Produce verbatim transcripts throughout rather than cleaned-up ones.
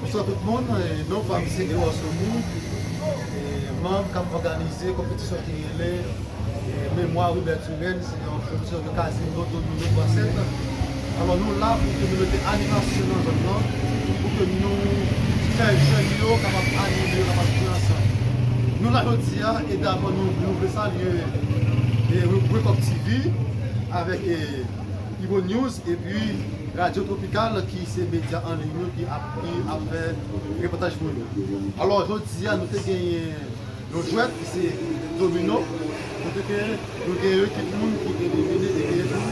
Bonsoir tout moun, e, non pa m se Eros Omi, e, manm k ap òganize konpetisyon ki rele, e, Mémoire Hubert Turenne, se yon konpetisyon de kazino domino twa sèt. Alò nou la pou ke nou mete animasyon nan zòn nan, pou ke nou fè jèn yo kapab anime, yo kapab jwe ansanm. Nou la jodi a, e dabò nou, nou vle salye, e, Wake Up T V avèk, e, Ibo News epi Radyo Tropikal ki se medya an liy nou ki ap, ki ap fè repòtaj pou nou. Alò jodi a nou te genyen yon jwèt ki se domino, kote ke nou gen yon ekip moun ki elimine e gen tou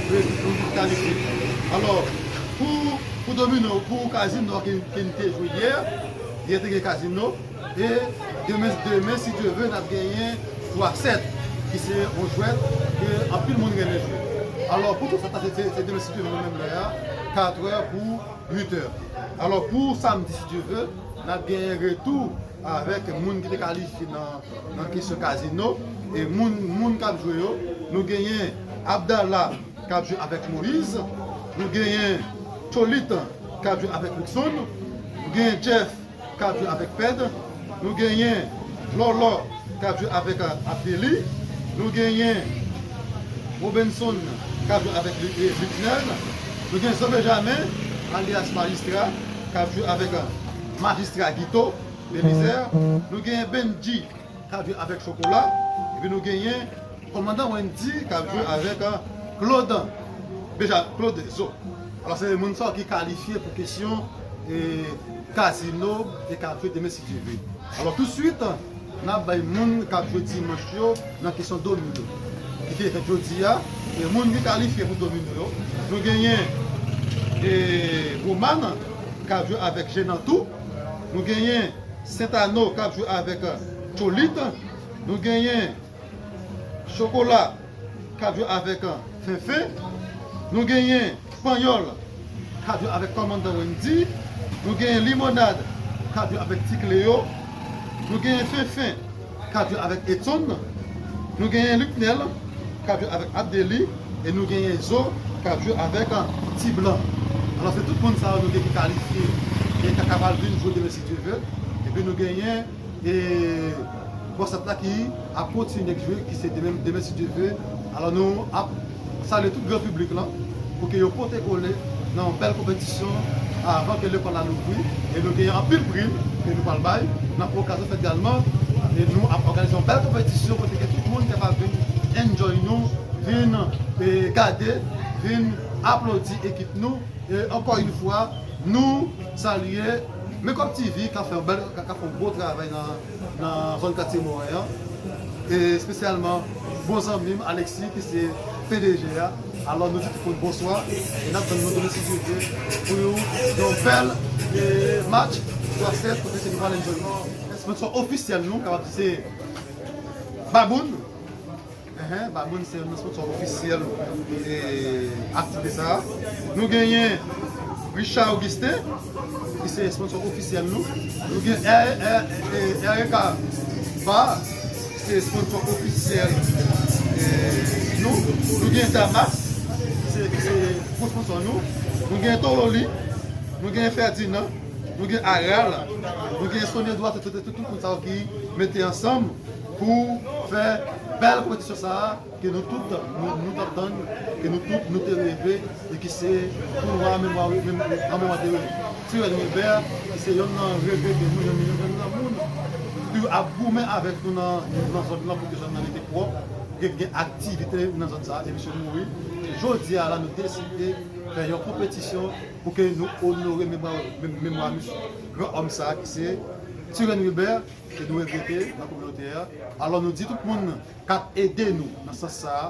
yon ekip moun ki kalifye. Alò pou, pou domino, pou kazino ke, ke n te jwe yè, yè te gen kazino, e demen, demen si Dye ve, n ap genyen twa sèt, ki se yon jwèt ke anpil moun renmen jwe. Alò pou twa sèt la, se, se, se demen si Dye ve, nou menm lè a, katrè pou uitè. Alò pou samdi si Dye ve, n ap genyen retou avèk moun ki te kalifye nan, nan kesyon kazino, e moun, moun k ap jwe yo, nou genyen Abdallah k ap jwe avèk Moïse, nou genyen Cholit k ap jwe avèk Luckson, nou genyen Jeff k ap jwe avèk Pèd, nou genyen Lòlò k ap jwe avèk, e, Abdeli, nou genyen Robenson k ap jwe avèk Lu-, e, Lucknel, nou genyen Zo Benjamin alyas Majistra k ap jwe avèk, e, Majistra Guito Belizaire, nou genyen Benji k ap jwe avèk Chokola, epi nou genyen Kòmandan Wendy k ap jwe avèk, e, Claude Beja, Claude Zo. Alò se moun sa yo ki kalifye pou kesyon, e, kazino e k ap jwe demen si Dye ve. Alò touswit n ap bay moun k ap jwe dimanch yo nan kesyon domino ki te fèt jodi a, e moun ki kalifye pou domino yo, nou genyen, e, Roman k ap jwe avèk Jenantou, nou genyen Sentano k ap jwe avèk, e, Cholit, nou genyen Chokola k ap jwe avèk, e, Fenfen, nou genyen Panyòl k ap jwe avèk Kòmandan Wendy, nou genyen Limonad k ap jwe avèk Ti Kleo, nou genyen Fenfen k ap jwe avèk Edson, nou genyen Lucknel k ap jwe avèk Abdeli, e nou genyen Zo k ap jwe avèk, e, Ti Blan. Alò se tout moun sa yo nou gen ki kalifye e k ap kapab vin jwe demen si Dye ve. Epi nou genyen, e, bòs la ki ap kontinye jwe, ki se demen, demen si Dye ve. Alò nou ap salye tout gran piblik lan pou ke yo pote kole nan yon bèl konpetisyon avan ke lekòl la louvri. E nou genyen anpil prim ke nou pral bay. N ap pran okazyon fèt galman, e nou ap òganize yon bèl konpetisyon kote ke tout moun kapab vin enjoy nou, vin, e, gade, vin aplodi ekip nou. E ankò yon fwa nou salye Makeup T V k ap fè yon bèl, k ap fè yon bon travay nan, nan zòn katye Mòrè an, e espesyalman bon zanmi m Alexis ki se P D G a. Alò nou di tout moun bonswa, e n ap tann nou demen si Dye ve pou yon bèl, e, match twa sèt kote se nou pral enjoy. Sponsò ofisyèl nou kapab di se Baboun. Enhen, Baboun se youn nan sponsò ofisyèl, e, aktivite sa a. Nou genyen Richard Augustin ki se sponsò ofisyèl nou. Nou gen R, R, e, R E K Bar ki se sponsò ofisyèl, e, nou. Nou gen Damas ki se, ki se gwo sponsò nou. Nou gen Toroli, nou gen Ferdinand, nou gen Aral, nou gen Sonedwa, se tout, tout, tout moun sa yo ki mete ansanm pou fè bèl konpetisyon sa a ke nou tout, nou, nou t ap tann, ke nou tout nou te reve, e ki se tounwa memwa, mem-, an memwa de Turenne Wilbert, ki se yonn nan reve de nou, yonn, yonn nan moun ki ap goumen avèk nou nan, nan zòn nan pou ke zòn nan rete pwòp, ke gen aktivite nan zòn sa a, e misye mouri. Jodi a la nou deside fè yon konpetisyon pou ke nou onore memwa, mem-, memwa misye, gran òm sa a ki se Turenne Wilbert, ke nou regrete nan kominote a. Alò nou di tout moun k ap ede nou nan sans sa a,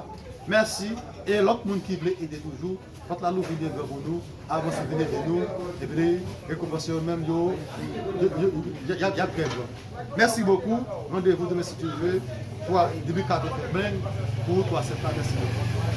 mèsi, e lòt moun ki vle ede toujou, pòt la louvri byen gran pou nou, avanse vin ede nou, epi rekonpans yo menm yo, yo, yo, y ap, y ap, y ap trè gran. Mèsi bokou, randevou demen si Dye ve, twa, depi katrè fè beng pou twa sèt la, mèsi bokou.